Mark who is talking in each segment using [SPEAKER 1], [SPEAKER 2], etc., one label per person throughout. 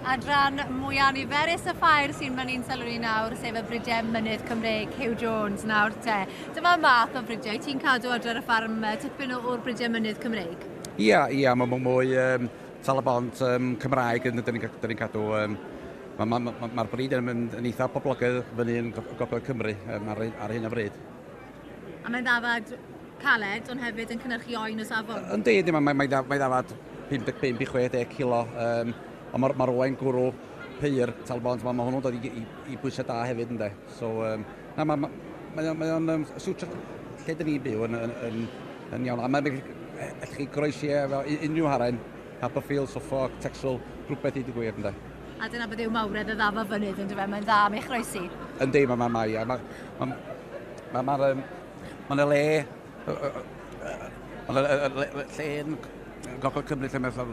[SPEAKER 1] Adran mwyaf niferus y ffair sy'n mynd i'n sylw ni nawr, sef y bridiau mynydd Cymreig, Hugh Jones nawr te. Dyma math o fridiau, ti'n cadw adre ar y ffarm tipyn o'r bridiau mynydd Cymreig?
[SPEAKER 2] Ia, ia, mae ma mwy um, Tal-y-bont um, Cymraeg yn dyn ni'n ni cadw. Um, Mae'r ma, ma, ma, ma brid yn, yn, yn eitha poblogaidd fyny yn Gogledd Cymru um, ar, ar hyn o bryd.
[SPEAKER 1] A mae'n ddafad caled, ond hefyd yn cynhyrchu oen o safon.
[SPEAKER 2] Yndi, yndi, mae, mae, mae, mae ddafad 55 i 60 kilo, um, ond mae'r ma oen gwrw pyr Tal-y-bont, mae ma hwnnw'n dod i, i, i bwysau da hefyd, ynddo. So, um, na, mae ma, mae o'n, mae o'n um, siwtio lle dyn ni'n byw yn, yn, yn, yn iawn. A mae'n allwch chi groesi efo unrhyw haren, Haberfield, Suffolk, Texel, rhywbeth i dy gwir, ynddo.
[SPEAKER 1] A dyna beth yw mawredd y ddafa fynydd, ynddo fe? Mae'n dda am ei chroesi.
[SPEAKER 2] Yndi, mae, mae, mae, mae, mae, mae, mae, mae yna le, mae yna lle yn Gogledd Cymru lle mae,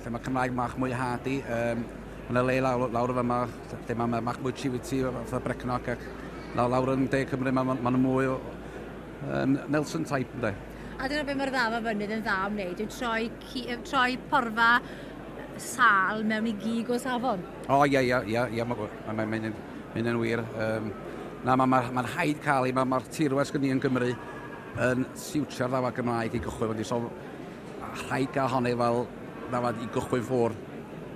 [SPEAKER 2] lle mae Cymraeg mach mwy hardy. Um, mae yna le lawr, lawr y fyma lle mae mach mwy chivity, fatha Brecknock, ac lawr, lawr yn De Cymru mae ma, ma mwy o um, Nelson type, ynddo.
[SPEAKER 1] A dyna beth mae'r ddafa fynydd yn dda am wneud, yw troi, troi porfa sal mewn i gig o safon.
[SPEAKER 2] O, ie, ie, ie, ie, mae'n ma, ma, ma, wir. Um, na, mae'n ma, ma rhaid cael ei, mae'r ma tirwedd sgyn ni yn Gymru yn siwtio'r ddafad Gymraeg i gychwyn, wedi so rhaid gael honni fel ddafad i gychwyn ffwr,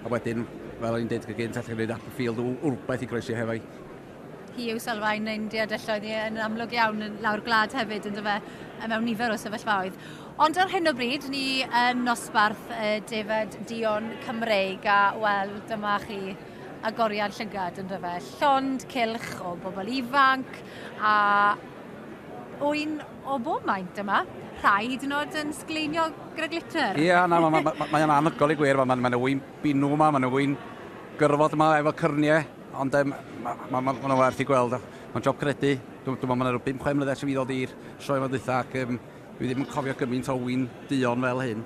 [SPEAKER 2] a wedyn, fel o'n i'n dweud gynt, allai gwneud Applefield wrbaith i groesi hefo'i.
[SPEAKER 1] Hi yw sylfaen ein diadelloedd ni yn amlwg iawn yn lawr gwlad hefyd, yn dyfe, mewn nifer o sefyllfaoedd. Ond ar hyn o bryd, ni yn nosbarth y Defed Dion Cymreig, a wel, dyma chi agoriad llygad, yn dyfe. Llond cylch o bobl ifanc, a ŵyn o bob maint yma. Rhai hyd yn oed yn sgleinio gyda glitter.
[SPEAKER 2] Ie, yeah, na, mae'n ma, ma, ma, ma anhygoel i gwir. Mae'n ma, ma ŵyn binw yma, mae'n ŵyn gyrfod yma efo cyrniau, ond um, mae'n ma, ma, ma, ma werth i gweld. Mae'n job credu. Dwi'n dwi meddwl mae'n rhyw 5-6 mlynedd ers i fi ddod i'r sioe yma dwytha ac um, dwi ddim yn cofio gymaint o win duon fel hyn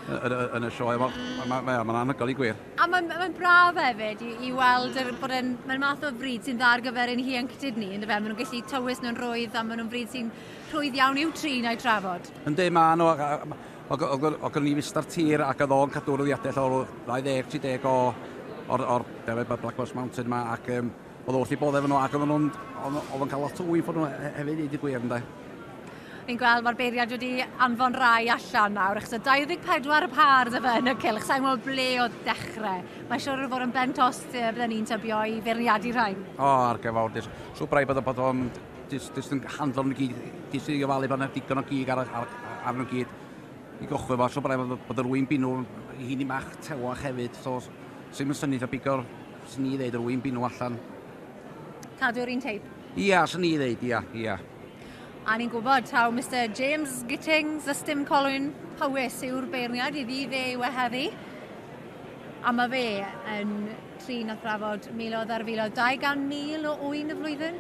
[SPEAKER 2] yn, yn, yn y sioe. Mae'n ma, ma, ma anhygoel i gwir.
[SPEAKER 1] A mae'n ma braf hefyd i, i weld yr, bod e'n mae'n math o fryd sy'n dda ar gyfer ein hieuenctid ni, yndyfe? Maen nhw'n gallu tywys nhw'n rhwydd a maen nhw'n fryd sy'n rhwydd iawn i'w trin a'i trafod.
[SPEAKER 2] Yndi, ma nhw. O gynnon ni fistar tir ac oedd o'n cadw'r ddiadell o 20, 30 o o'r, or defaid Black Horse Mountain yma ac um, oedd wrth i bodd efo nhw ac oedd nhw'n oedd o'n cael lot o wyf nhw hefyd i gwir ynddo.
[SPEAKER 1] Fi'n gweld mae'r beiriad wedi anfon rai allan nawr, achos y 24 pâr dy fe yn y cylch, sa'n gwybod ble oedd dechrau. Mae'n siŵr o fod yn ben tost bydden ni'n tybio i feirniadu rhain.
[SPEAKER 2] O, oh, ar gyfer fawr. So braidd bod, bod o'n jyst yn handlo nhw gyd, jyst i ofalu bod yna digon o gig ar, ar, ar nhw gyd i gychwyn fo. So braidd bod, bod yr wyn binw i hyn i mach tewach hefyd. So, sy'n mynd syniad o bigo'r, sy'n ni ddeud, yr wyn binw allan.
[SPEAKER 1] Cadw'r un teip?
[SPEAKER 2] Ia, sy'n ni ddeud, ia, ia.
[SPEAKER 1] A ni'n gwybod taw Mr James Gittings, Ystum Colwyn Powys yw'r beirniad iddi fe yw e heddi. A mae fe yn trin a thrafod miloedd ar filoedd, 200,000 o ŵyn y flwyddyn.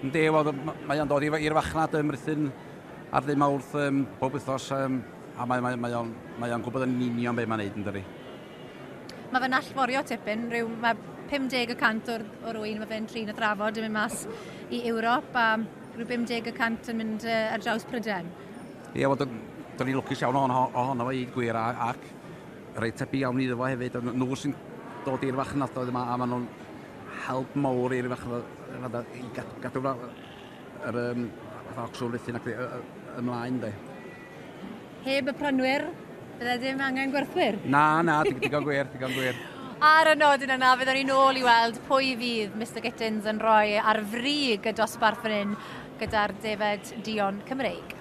[SPEAKER 2] Yndi, wel, mae o'n dod i'r farchnad ym Mrithyn ar ddydd Mawrth um, bob wythnos, um, a mae, mae, mae o'n mae o'n gwybod yn union beth mae'n neud, yn dydi.
[SPEAKER 1] Mae fe'n allforio tipyn, rhyw, mae 50 y cant o'r, o'r ŵyn mae fe'n trin a thrafod yn mynd mas i Ewrop, a rhyw 50 y cant yn mynd ar draws Prydain.
[SPEAKER 2] Ie, wel, dyn ni'n lwcus iawn ohono, ohono fo i gwir a, ac reit tebyg iawn iddo fo hefyd. Nhw sy'n dod i'r farchnadoedd yma a maen nhw'n help mawr i'r farchnadoedd i gadw yr um, ocsiwn Rhuthun ac ymlaen de.
[SPEAKER 1] Heb y prynwyr, bydde dim angen gwerthwyr.
[SPEAKER 2] Na, na, digon gwir, digon gwir.
[SPEAKER 1] Ar y nodyn yna, fyddwn ni'n ôl i weld pwy fydd Mr Gittins yn rhoi ar frig y dosbarth fan hyn gyda'r defed duon Cymreig.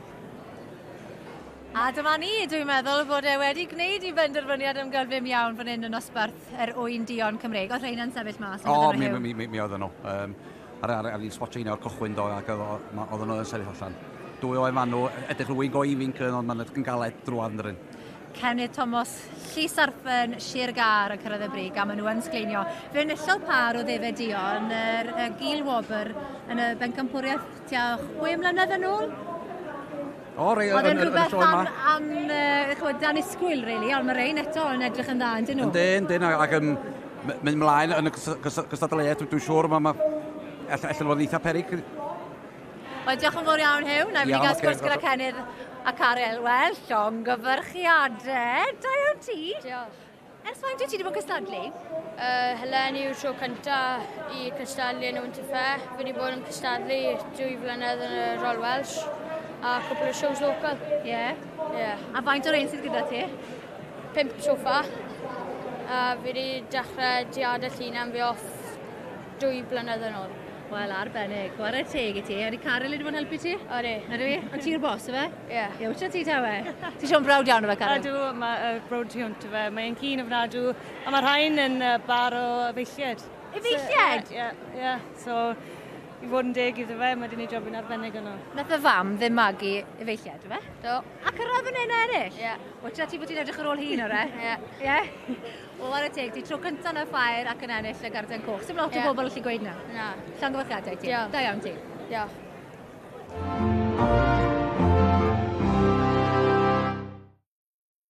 [SPEAKER 1] A dyma ni, dwi'n meddwl bod e wedi gwneud i benderfyniad am gyflym iawn fan hyn yn nosbarth yr ŵyn duon Cymreig. Oedd rheina'n sefyll mas?
[SPEAKER 2] O, mi, mi, mi, mi oedden nhw. Um, ar, ar, ar, ar spotio un o'r cychwyn do, ac oedden nhw yn sefyll allan. Dwy o efan nhw, edrych rwy'n go ifinc yn, ond mae'n edrych yn galed drwad yn dyn.
[SPEAKER 1] Cennydd Thomas, Llys Arfon, Sir Gâr yn cyrraedd y brig a maen nhw yn sgleinio. Fe enillodd pâr o ddefed duon yr, y Gil Wobr yn y bencampwriaeth tua chwe mlynedd yn ôl.
[SPEAKER 2] O, rei,
[SPEAKER 1] Oedd e'n rhywbeth am, am uh, chwyd, dan isgwyl, really, ond mae rein eto yn edrych yn dda, yn dyn nhw?
[SPEAKER 2] Yndyn, yndyn, ac yn mynd mlaen yn y gystadleuaeth, dwi'n siŵr, mae ma, allan fod yn eitha perig.
[SPEAKER 1] Wel, diolch yn fawr iawn, Huw. Na i fynd i gael sgwrs gyda Cennydd a Caryl. Wel, llongyfarchiadau. Da iawn ti.
[SPEAKER 3] Diolch.
[SPEAKER 1] Ers faint wyt ti wedi bod yn cystadlu?
[SPEAKER 3] Eleni yw'r tro cynta i cystadlu yn y Winter Fair. Fi wedi bod yn cystadlu 2 flynedd yn y Royal Welsh a cwpl o shows local.
[SPEAKER 1] Ie. Yeah.
[SPEAKER 3] Yeah.
[SPEAKER 1] A faint o'r ein sydd gyda ti?
[SPEAKER 3] Pump so far. A fi wedi dechrau diadell hunan fi off 2 blynedd yn ôl.
[SPEAKER 1] Wel, arbennig. Chwarae teg i ti. Ydy Caryl wedi bod yn helpu ti?
[SPEAKER 3] Odi.
[SPEAKER 1] Ydw i? Ond ti'r bos, yfe?
[SPEAKER 3] Ie.
[SPEAKER 1] Ie, wyt ti tawe? Ti Siôn browd iawn o fe, Caryl?
[SPEAKER 4] Ydw, mae browd tu hwnt o fe. Mae'n keen ofnadw. A mae rhain yn bar o efeilliaid.
[SPEAKER 1] Efeilliaid?
[SPEAKER 4] Ie, ie. So, i fod yn deg iddo fe, mae wedi gwneud jobyn arbennig yno.
[SPEAKER 1] Nath y fam ddim magu efeilliaid, yfe?
[SPEAKER 3] Do.
[SPEAKER 1] A cyrraedd yn un ennill?
[SPEAKER 3] Ie.
[SPEAKER 1] Wyt ti bod ti'n edrych ar ôl hun o'r e?
[SPEAKER 3] Ie.
[SPEAKER 1] Ie? O, ar y teg, ti tro cyntaf yn y ffair ac yn ennill y garden coch. Sim lot o
[SPEAKER 3] Ie.
[SPEAKER 1] bobl allu gweud na.
[SPEAKER 3] Na.
[SPEAKER 1] Llongyfarchiadau ti.
[SPEAKER 3] Diolch.
[SPEAKER 1] Da iawn ti.
[SPEAKER 3] Diolch.